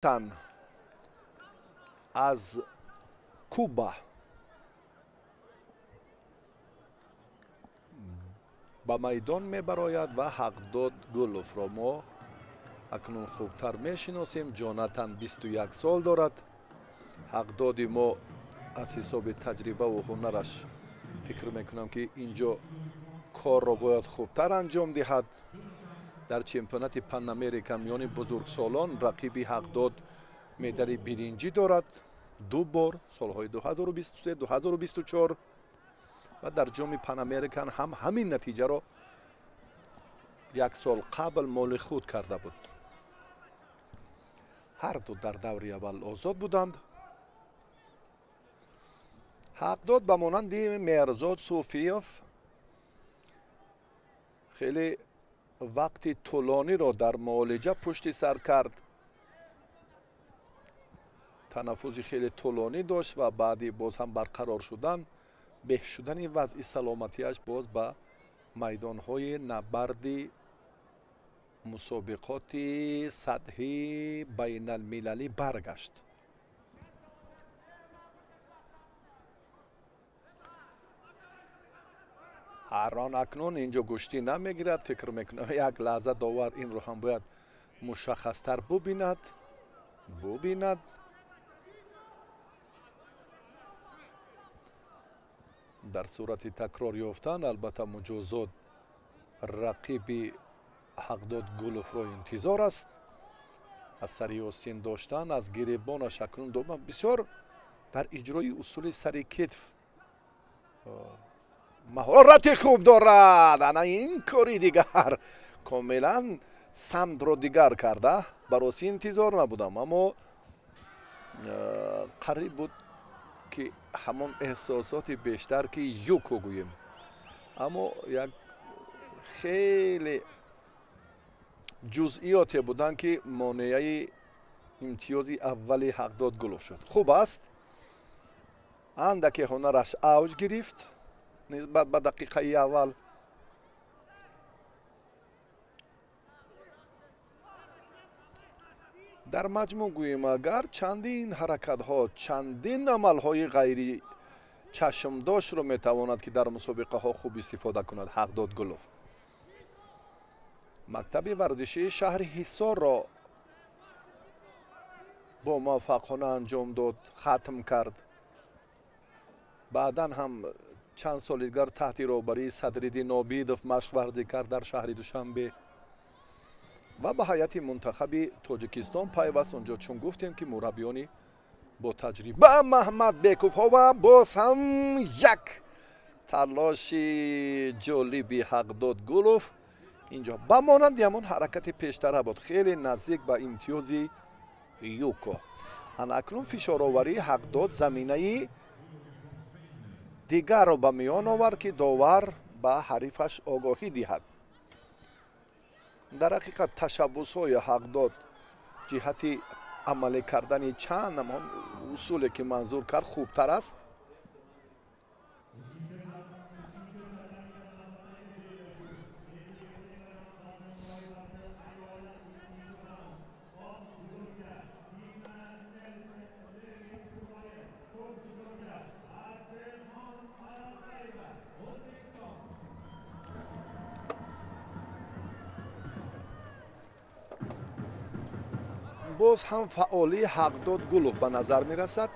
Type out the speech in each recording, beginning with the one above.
Тан аз Куба ба майдон мебарояд ва Ҳақдод Гуловро мо акнун хубтар мешиносем. Ҷонатан 21 сол дорад. Ҳақдоди мо аз ҳисоби таҷрибаву ҳунараш фикр мекунам, ки инҷо корро бояд хубтар анҷом диҳад. Дар чемпионати Панамерика миёни бузургсолон рақиби Ҳақдод медали биринҷӣ дорад ду бор, солҳои 2023, 2024, ва дар ҷоми Панамерикан ҳам ҳамин натиҷаро як сол қабл моли худ карда буд. Ҳарду дар даври аввал озод буданд. Ҳақдод ба монанди Меҳрзод Суфиев хеле вақти тӯлониро дар муолиҷа пушти сар кард. Танаффузи хеле тӯлонӣ дошт ва баъди боз ҳам барқарор шудан, беҳ шудани вазъи саломатиаш боз ба майдонҳои набарди мусобиқоти сатҳи байналмилалӣ баргашт. Ҳаррон акнун инҷо гӯштӣ намегирад. Фикр мекунам, як лаҳза довар инро ҳам бояд мушаххастар бубинад. Дар сурати такрор ёфтан, албатта, муҷозот рақиби Ҳақдод Гуловро интизор аст. Аз сари остин доштан, аз гиребонаш акнун дома бисёр дар иҷрои усули сари китф маҳорати хуб дорад. Ана ин кори дигар комилан самтро дигар карда. Бароси интизор набудам, аммо қариб буд, ки ҳамон эҳсосоти бештар, ки юко гӯем, аммо як хеле ҷузъиёте буданд, ки монеаи имтиёзи аввали Ҳақдод Гулов шуд. Хуб аст, андаке ҳунараш авҷ гирифт нисбат ба дақиқаи аввал. Дар маҷмӯъ гӯем, агар чандин ҳаракатҳо, чандин амалҳои ғайри чашмдоштро метавонад, ки дар мусобиқаҳо хуб истифода кунад. Ҳақдод Гулов мактаби варзишии шаҳри Ҳисорро бо муваффақона анҷом дод, хатм кард. Баъдан ҳам чанд соли дигар таҳти роҳбарии Садриддин Обидов машқварзӣ кард дар шаҳри Душанбе ва ба ҳайати мунтахаби Тоҷикистон пайваст. Онҷо, чун гуфтем, ки мураббиёни бо таҷриба Маҳмадбековҳо. Ва боз ҳам як талоши ҷолиби Ҳақдод Гулов инҷо ба монанди ҳамон ҳаракати пештара буд, хеле наздик ба имтиёзи юко. Ана акнун фишороварии Ҳақдод заминаи дигарро ба миён овард, ки довар ба ҳарифаш огоҳӣ диҳад. Дар ҳақиқат, ташаббусҳои Ҳақдод ҷиҳати амалӣ кардани чанд ҳамон усуле, ки манзур кард, хубтар аст. Боз ҳам фаъолии Ҳақдод Гулов ба назар мерасад.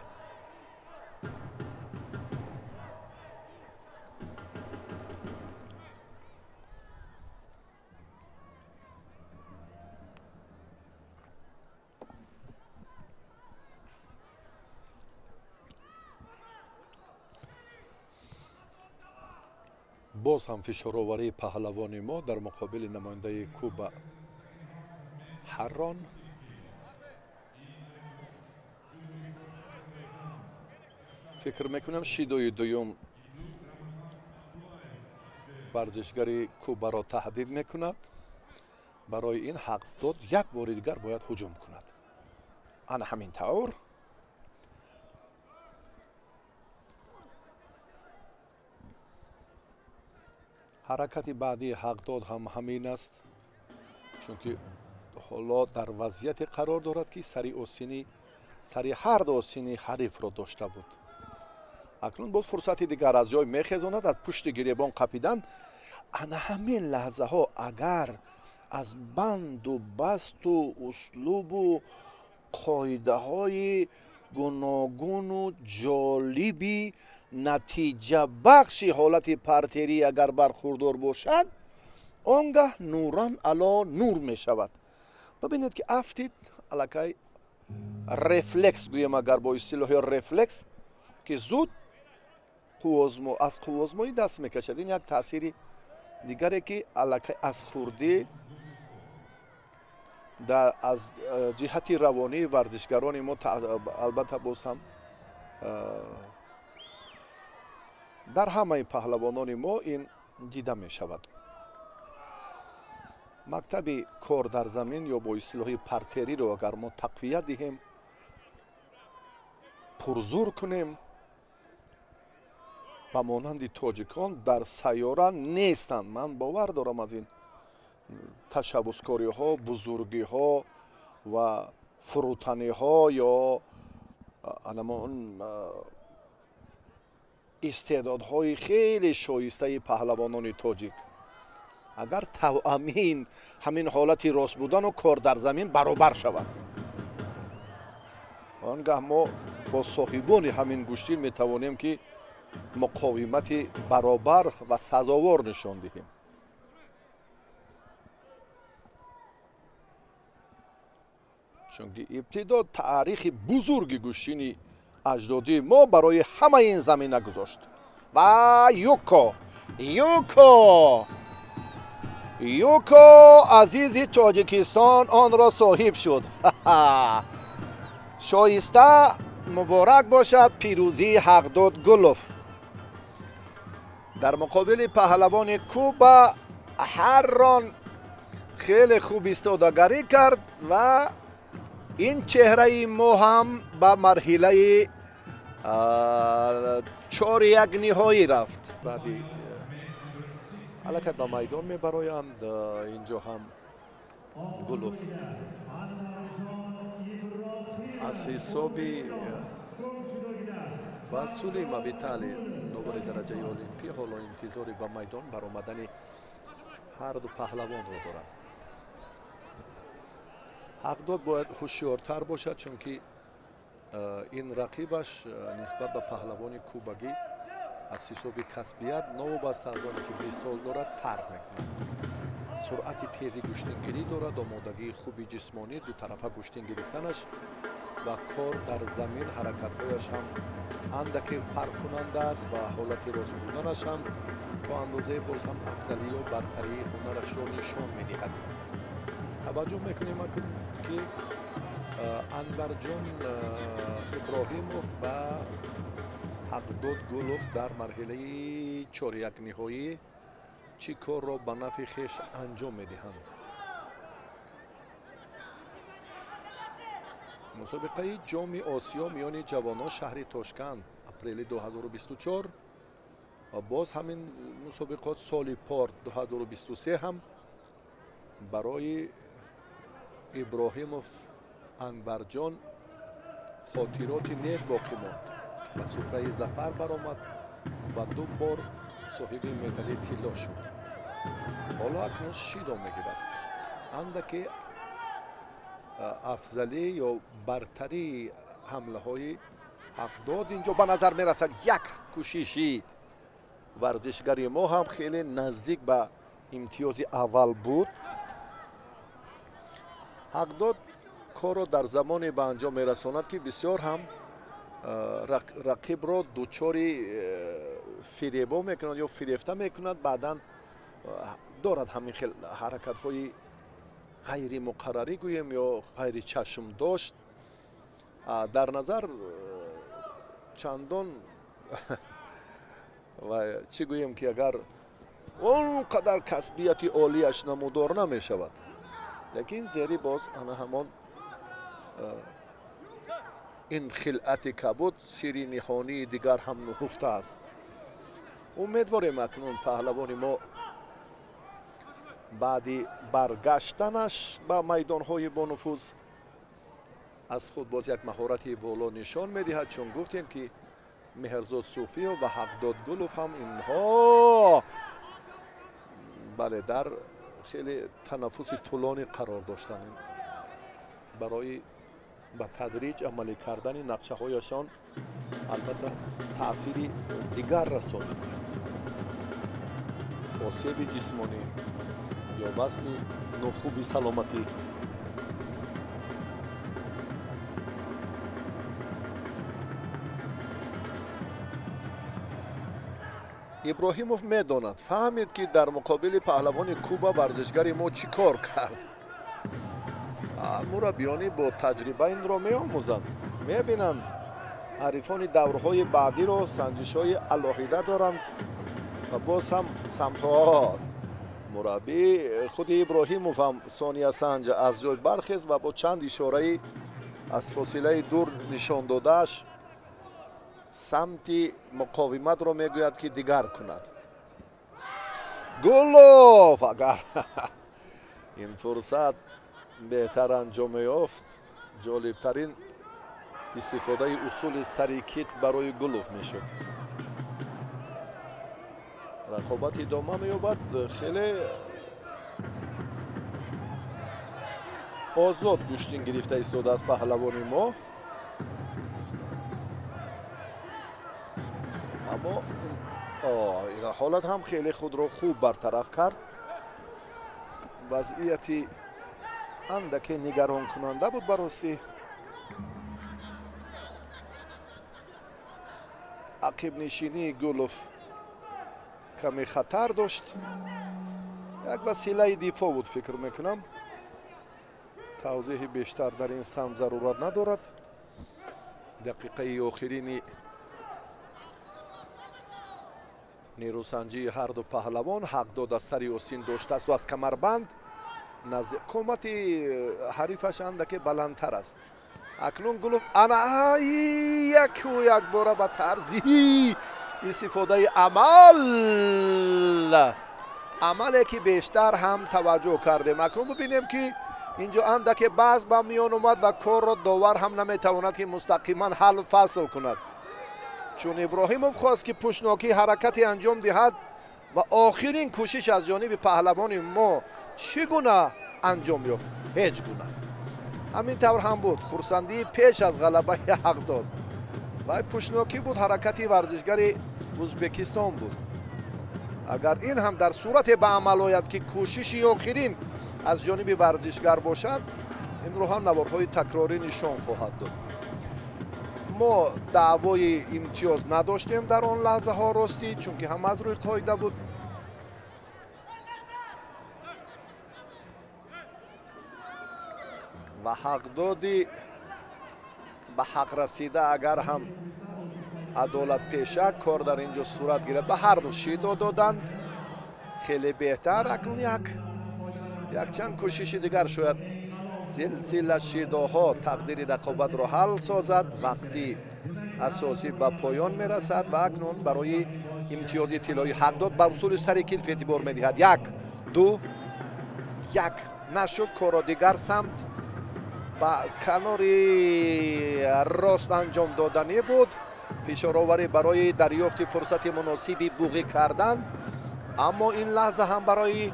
Боз ҳам фишороварии паҳлавони мо дар муқобили намояндаи Куба Ҳаррон. Фикр мекунам, шидои дуюм варзишгари Кубаро таҳдид мекунад. Барои ин Ҳақдод як бори дигар бояд ҳуҷум кунад. Ана ҳамин тавр. Ҳаракати баъдии Ҳақдод ҳам ҳамин аст, чунки Ҳоло дар вазъияте қарор дорад, ки сари ҳар ду осини ҳарифро дошта буд. Акнун боз фурсати дигар аз ҷой мехезонад, аз пушти гиребон қапидан. Ана ҳамин лаҳзаҳо агар аз банду басту услубу қоидаҳои гуногуну ҷолиби натиҷабахши ҳолати партерӣ агар бархурдор бошад, он гаҳ нуран ало нур мешавад. Бибинед, ки афтид, аллакай рефлекс гӯем, агар бо истилоҳи рефлекс, ки зуд аз қуввозмоӣ даст мекашад. Ин як таъсири дигаре, ки аллакай аз хурдӣ аз ҷиҳати равонии варзишгарони мо, албатта боз ҳам дар ҳамаи паҳлавонони мо ин дида мешавад. Мактаби кор дар замин ё бо истилоҳи партериро агар мо тақвият диҳем, пурзур кунем, ба монанди тоҷикон дар сайёра нестанд. Ман бовар дорам аз ин ташаббускориҳо, бузургиҳо ва фурӯтаниҳо ё анамон истеъдодҳои хеле шоистаи паҳлавонони тоҷик. Агар тавъамин ҳамин ҳолати рост будану кор дар замин баробар шавад, он гаҳ мо бо соҳибони ҳамин гӯштин метавонем, ки муқовимати баробар ва сазовор нишон диҳем. Чунки ибтидо таърихи бузурги гӯштини аҷдодии мо барои ҳамаи ин замина гузошт. Ва юко юко юко азизи Тоҷикистон онро соҳиб шуд. Шоиста муборак бошад пирӯзии Ҳақдод Гулов. Дар муқобили паҳлавони Куба ҳаррон хеле хуб истодагарӣ кард ва ин чеҳраи мо ҳам ба марҳилаи 4-1 ниҳоӣ рафт. Баъди аллакай ба майдон мебароянд. Инҷо ҳам Гулов аз ҳисоби Васулима Витали, довари дараҷаи олимпӣ, ҳоло интизори ба майдон баромадани ҳар ду паҳлавонро дорад. Ҳақдод бояд ҳушёртар бошад, чунки ин рақибаш нисбат ба паҳлавони кубагӣ аз ҳисоби касбият новобаста аз оне ки 20 сол дорад фарқ мекунад. Суръати тези гӯштингирӣ дорад, омодагии хуби ҷисмонӣ, дутарафа гӯштин гирифтанаш ва кор дар замин, ҳаракатҳояш ҳам андаке фарқкунанда аст ва ҳолати рост буданаш ҳам то андозае боз ҳам афзалӣ ё бартарии ҳунарашро нишон медиҳад. Таваҷҷӯҳ мекунем, ки Анварҷон Иброҳимов ва Ҳақдод Гулов дар марҳилаи 4-1 ниҳоӣ чӣ корро ба нафъи хеш анҷом медиҳанд. Мусобиқаи Ҷоми Осиё миёни ҷавонон шаҳри Тошканд апрели 2024 ва боз ҳамин мусобиқот соли пор 2023 ҳам барои Иброҳимов Анварҷон хотироти нек боқӣ монд. Ба суфраи зафар баромад ва ду бор соҳиби медали тилло шуд. Ҳоло акнун шидо мегирад. Андаке афзалӣ ё бартарии ҳамлаҳои Ҳақдод инҷо ба назар мерасад. Як кӯшиши варзишгари мо ҳам хеле наздик ба имтиёзи аввал буд. Ҳақдод корро дар замоне ба анҷом мерасонад, ки бисёр ҳам рақибро дучори фиребо мекунад ё фирефта мекунад. Баъдан дорад ҳамин хел ҳаракатҳои ғайримуқаррарӣ гӯем ё ғайричашмдошт. Дар назар чандон ва чӣ гӯем, ки агар он қадар касбияти олияш намудор намешавад, лекин зери боз ана ҳамон ин хилъати кабуд сири ниҳонии дигар ҳам нуҳуфта аст. Умедворем, акнун паҳлавони мо Баъди баргаштанаш ба майдонҳои бонуфуз аз худ боз як маҳорати воло нишон медиҳад, чун гуфтем ки Меҳрзод Суфиев ва Ҳақдод Гулов ҳам инҳо бале дар хеле танаффуси тӯлонӣ қарор доштанд. Барои ба тадриҷ амалӣ кардани нақшаҳояшон албатта таъсири дигар расонид. Осеби ҷисмонӣ ё вазъи нохуби саломатӣ. Иброҳимов медонад, фаҳмид ки дар муқобили паҳлавони Куба варзишгари мо чӣ кор кард. Мураббиёни бо таҷриба инро меомӯзанд, мебинанд. Ҳарифони даврҳои баъдиро санҷишҳои алоҳида доранд ва боз ҳам самтҳо. Мураббӣ худи Иброҳимов ҳам сониясанҷ аз ҷой бархест ва бо чанд ишораи аз фосилаи дур нишон додааш самти муқовиматро мегӯяд ки дигар кунад. Гулов агар ин фурсат беҳтар анҷом меёфт, ҷолибтарин истифодаи усули сари кит барои Гулов мешуд. Рақобат идома меёбад, хеле озод гӯштин гирифта истодааст паҳлавони мо. Аммо ин ҳолат ҳам хеле худро хуб бартараф кард. Вазъияти андаке нигаронкунанда буд баростӣ. Ақибнишинии Гулов каме хатар дошт. Як василаи дифоъ буд, фикр мекунам. Тавзеҳи бештар дар ин самт зарурат надорад. Дақиқаи охирини нерӯсанҷии ҳарду паҳлавон. Ҳақдод аз сари остин доштааст ва аз камарбанд назди қомати ҳарифаш андаке баландтар аст. Акнун Гулов ана яку якбора ба тарзи истифодаи амал, амале ки бештар ҳам таваҷҷӯҳ кардем. Акнун бибинем ки инҷо андаке баҳс ба миён омад ва корро довар ҳам наметавонад ки мустақиман ҳаллу фасл кунад. Чун Иброҳимов хост ки пӯшнокӣ ҳаракате анҷом диҳад ва охирин кӯшиш аз ҷониби паҳлавони мо чӣ гуна анҷом ёфт? Ҳеҷ гуна. Ҳамин тавр ҳам буд. Хурсандии пеш аз ғалабаи Ҳақдод ва пӯшнокӣ буд, ҳаракати варзишгари Ӯзбекистон буд. Агар ин ҳам дар сурате ба амал ояд ки кӯшиши охирин аз ҷониби варзишгар бошад, инро ҳам наворҳои такрорӣ нишон хоҳад дод. Мо даъвои имтиёз надоштем дар он лаҳзаҳо, ростӣ, чунки ҳам аз рӯи қоида буд. Ва ҳақдоди ба ҳақ расида агар ҳам адолатпеша кор дар ин ҷо сурат гирад, ба ҳарду шидо доданд, хеле беҳтар. Акнун якчанд кӯшиши дигар шояд силсила шидоҳо тақдири рақобатро ҳал созад. Вақти асосӣ ба поён мерасад ва акнун барои имтиёзи тиллои Ҳақдод ба усули сари китф эътибор медиҳад. 1, 2, 1 нашуд, корро дигар самт ба канори рост анҷом доданӣ буд. Фишороварӣ барои дарёфти фурсати муносиби буғӣ кардан, аммо ин лаҳза ҳам барои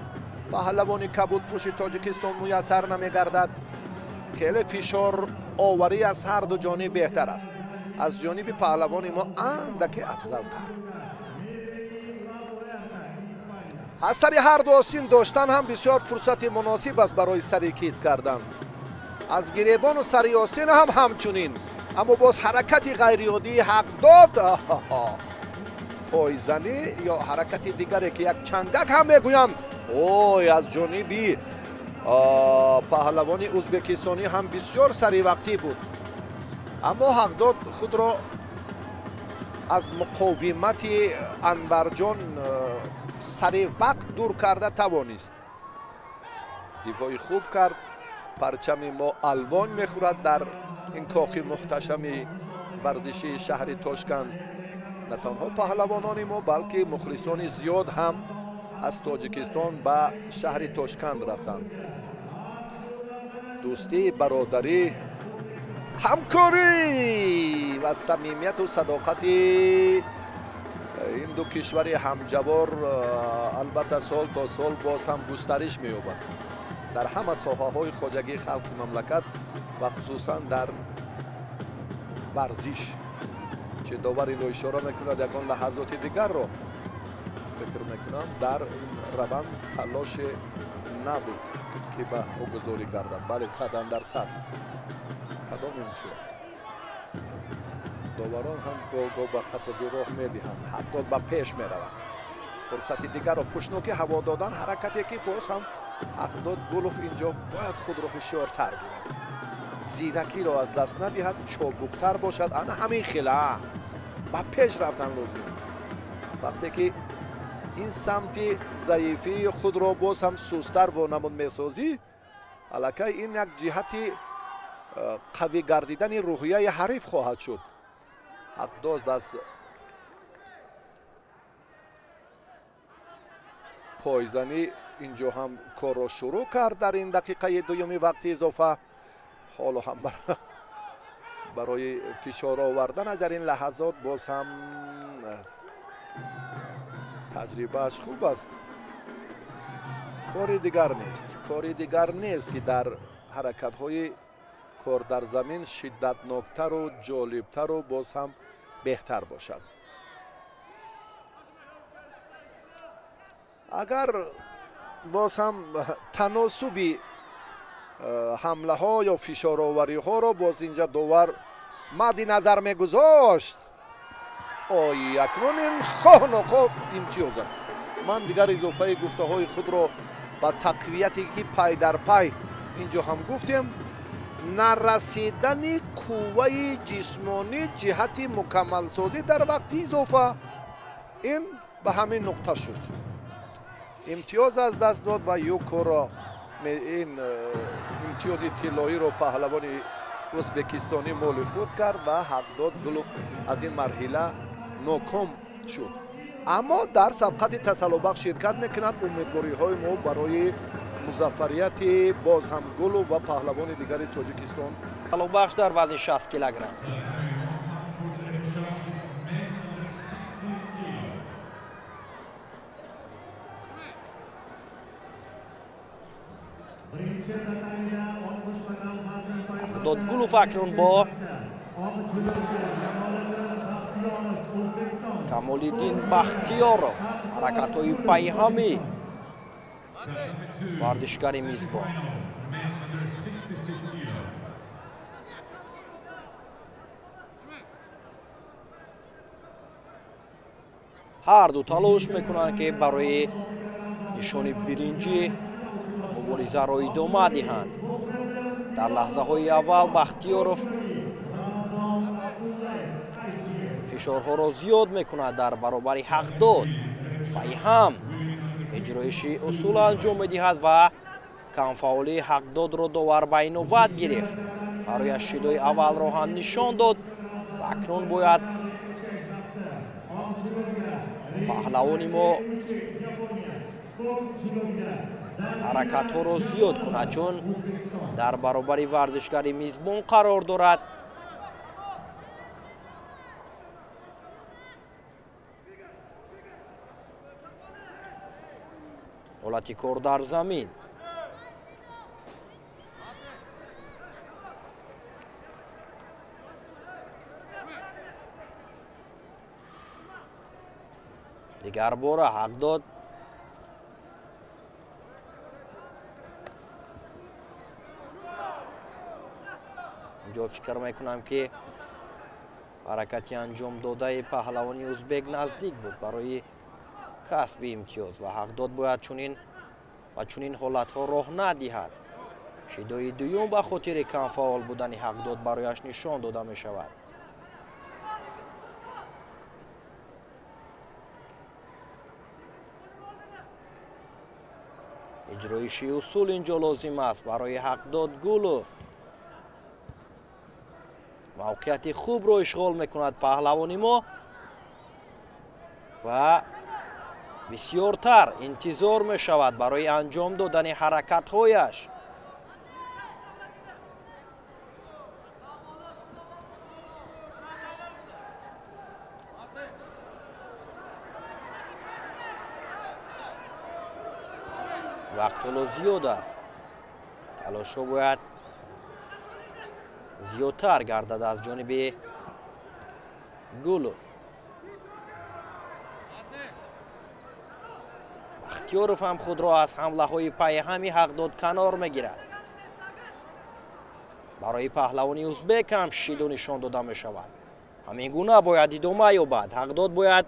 паҳлавони кабудпӯши Тоҷикистон муяссар намегардад. Хеле фишороварӣ аз ҳар ду ҷониб беҳтар аст. Аз ҷониби паҳлавони мо андаке афзалтар. Аз сари ҳар ду остин доштан ҳам бисёр фурсати муносиб аст барои сари киз кардан. Аз гиребону сари остин ҳам ҳамчунин, аммо боз ҳаракати ғайриоддии Ҳақдод, пойзанӣ ё ҳаракати дигаре ки як чангак ҳам мегӯянд, ой, аз ҷониби паҳлавони ӯзбекистонӣ ҳам бисёр саривақтӣ буд. Аммо Ҳақдод худро аз муқовимати Анварҷон сари вақт дур карда тавонист. Дифои хуб кард. Парчами мо алвон мехӯрад дар ин кохи муҳташами варзишии шаҳри Тошканд. На танҳо паҳлавонони мо, балки мухлисони зиёд ҳам Аз Тоҷикистон ба шаҳри Тошканд рафтанд. Дӯстӣ, бародарӣ, ҳамкорӣ ва самимияту садоқати ин ду кишвари ҳамҷавор албатта сол то сол боз ҳам густариш меёбад дар ҳама соҳаҳои хоҷагии халқи мамлакат ва хусусан дар варзиш. Че довар инро ишора мекунад, ягон лаҳазоти дигарро фикр мекунам дар ин раванд талоше набуд ки ба ҳугузорӣ гардад. Бале, 100%. Кадом имтиёз? Доварон ҳам гоҳ-гоҳ ба хатогӣ роҳ медиҳанд. Ҳақдод ба пеш меравад. Фурсати дигарро пушноки ҳаво додан, ҳаракате ки боз ҳам Ҳақдод Гулов инҷо бояд худро ҳушёртар гирад, зиракиро аз даст надиҳад, чобуктар бошад. Ана ҳамин хела ба пеш рафтан лозим. Вақте ки ин самти заифии худро боз ҳам сустар вонамуд месозӣ, аллакай ин як ҷиҳати қавӣ гардидани рӯҳияи ҳариф хоҳад шуд. Ҳақдод аз пойзанӣ инҷо ҳам корро шурӯъ кард дар ин дақиқаи дуюми вақти изофа. Ҳоло ҳам барои фишор овардан дар ин лаҳазот боз ҳам таҷрибааш хуб аст. Кори дигар нест, кори дигар нест ки дар ҳаракатҳои кор дар замин шиддатноктару ҷолибтару боз ҳам беҳтар бошад. Агар боз ҳам таносуби ҳамлаҳо ё фишоровариҳоро боз инҷа довар мадди назар мегузошт, ой, акнун ин хоҳ нохоҳ имтиёз аст. Ман дигар изофаи гуфтаҳои худро ба тақвияте ки пай дар пай инҷо ҳам гуфтем, нарасидани қувваи ҷисмонӣ ҷиҳати мукаммалсозӣ дар вақти изофа ин ба ҳамин нуқта шуд. Имтиёз аз даст дод ва юкоро ин имтиёзи тиллоиро паҳлавони ӯзбекистонӣ моли худ кард ва Ҳақдод Гулов аз ин марҳила ноком шуд. Аммо дар сабқати тасаллобахш ширкат мекунад. Умедвориҳои мо барои музаффарияти боз ҳам Гулов ва паҳлавони дигари Тоҷикистон. Тасаллобахш дар вазни 60 килограмм. Ҳақдод Гулов акнун бо Камолиддин Бахтиёров ҳаракатҳои пайҳамӣ варзишгари мизбон. Ҳарду талош мекунанд ки барои нишони биринҷӣ муборизаро идома диҳанд. Дар лаҳзаҳои аввал Бахтиёров фишорҳоро зиёд мекунад дар баробари Ҳақдод. Пайҳам иҷроиши усул анҷом медиҳад ва камфаъолии Ҳақдодро довар ба инобат гирифт. Барояш шидои аввалро ҳам нишон дод ва акнун бояд паҳлавони мо ҳаракатҳоро зиёд кунад, чун дар баробари варзишгари мизбон қарор дорад. Ҳолати кор дар замин. Дигар бора Ҳақдод инҷо фикр мекунам ки ҳаракати анҷом додаи паҳлавони ӯзбек наздик буд барои касби имтиёз ва Ҳақдод бояд ба чунин ҳолатҳо роҳ надиҳад. Шидои дуюм ба хотири камфаъол будани Ҳақдод барояш нишон дода мешавад. Иҷроиши усул инҷо лозим аст барои Ҳақдод Гулов. Мавқеияти хубро ишғол мекунад паҳлавони мо ва Бисёртар интизор мешавад барои анҷом додани ҳаракатҳояш. Вақт ҳоло зиёд аст. Талошҳо бояд зиёдтар гардад аз ҷониби Гулов. Бахтиёров ҳам худро аз ҳамлаҳои пайҳами Ҳақдод канор мегирад. Барои паҳлавони узбек ҳам шидо нишон дода мешавад. Ҳамин гуна бояд идома ёбад. Ҳақдод бояд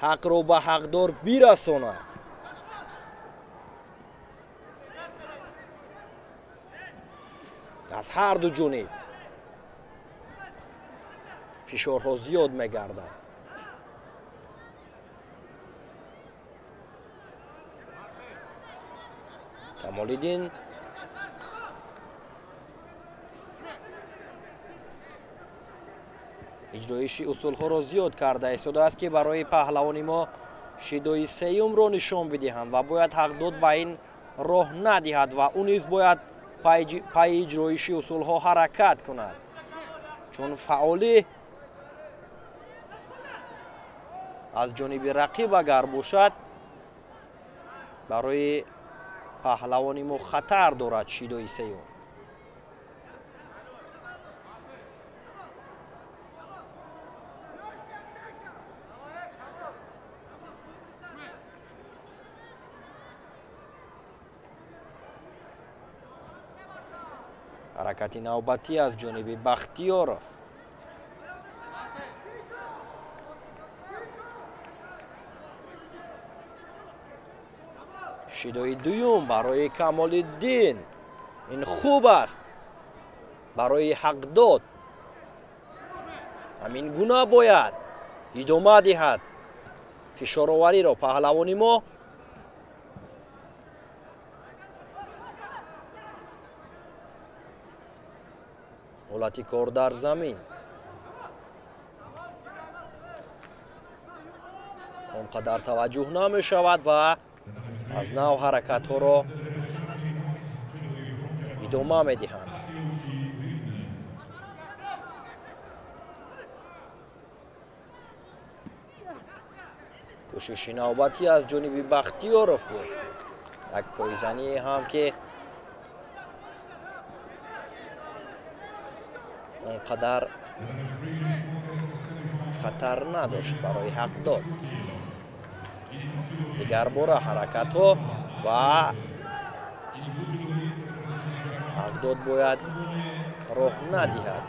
ҳақро ба ҳақдор бирасонад. Аз ҳар ду ҷониб фишорҳо зиёд мегардад. Камолиддин иҷроиши усулҳоро зиёд карда истодааст, ки барои паҳлавони мо шидои сеюмро нишон бидиҳанд ва бояд Ҳақдод ба ин роҳ надиҳад ва ӯ низ бояд пайи иҷроиши усулҳо ҳаракат кунад, чун фаъолӣ аз ҷониби рақиб агар бошад барои паҳлавони мо хатар дорад шидои сеюм. Ҳаракати навбатӣ аз ҷониби Бахтиёров. Шидои дуюм барои Камолиддин. Ин хуб аст барои Ҳақдод. Ҳамин гуна бояд идома диҳад фишоровариро паҳлавони мо. Ҳолати кор дар замин он қадар таваҷҷӯҳ намешавад ва аз нав ҳаракатҳоро идома медиҳанд. Кӯшиши навбатӣ аз ҷониби Бахтиёров буд. Як пойзание ҳам ки он қадар хатар надошт барои Ҳақдод. Дигар бора ҳаракатҳо ва Ҳақдод бояд роҳ надиҳад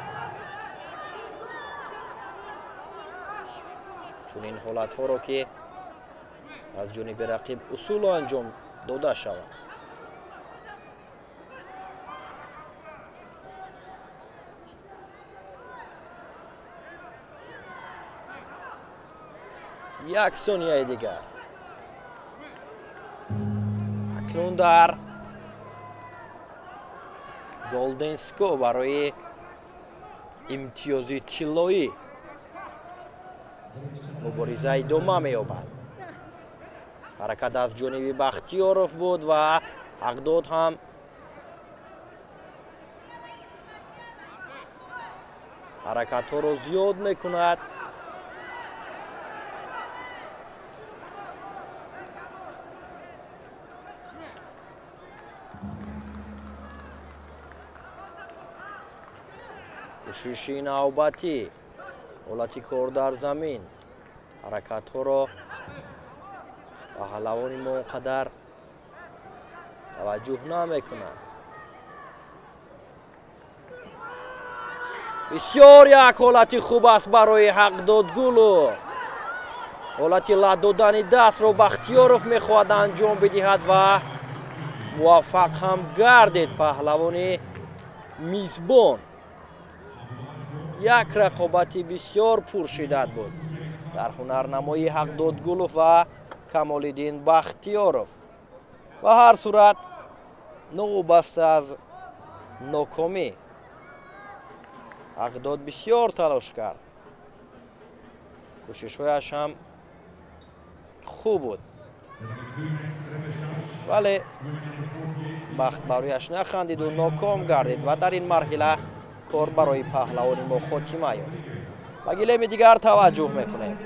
чунин ҳолатҳоро, ки аз ҷониби рақиб усулу анҷом дода шавад. Як сонияи дигар. Акнун дар Голден Ско барои имтиёзи тиллоӣ мубориза идома меёбад. Ҳаракат аз ҷониби Бахтиёров буд ва Ҳақдод ҳам ҳаракатҳоро зиёд мекунад. Кӯшиши навбатӣ, ҳолати кор дар замин, ҳаракатҳоро паҳлавони мо он қадар таваҷҷӯҳ намекунад. Бисёр як ҳолати хуб аст барои Ҳақдод Гулов. Ҳолати лат додани дастро Бахтиёров мехоҳад анҷом бидиҳад ва муваффақ ҳам гардид паҳлавони мизбон. Як рақобати бисёр пуршиддат буд дар ҳунарнамоии Ҳақдод Гулов ва Камолиддин Бахтиёров. Ба ҳар сурат новобаста аз нокомӣ Ҳақдод бисёр талош кард. Кӯшишҳояш ҳам Хуб буд, вале бахт барояш нахандиду ноком гардид ва дар ин марҳила кор барои паҳлавони мо хотима ёфт. Ба гилеми дигар таваҷҷӯҳ мекунем.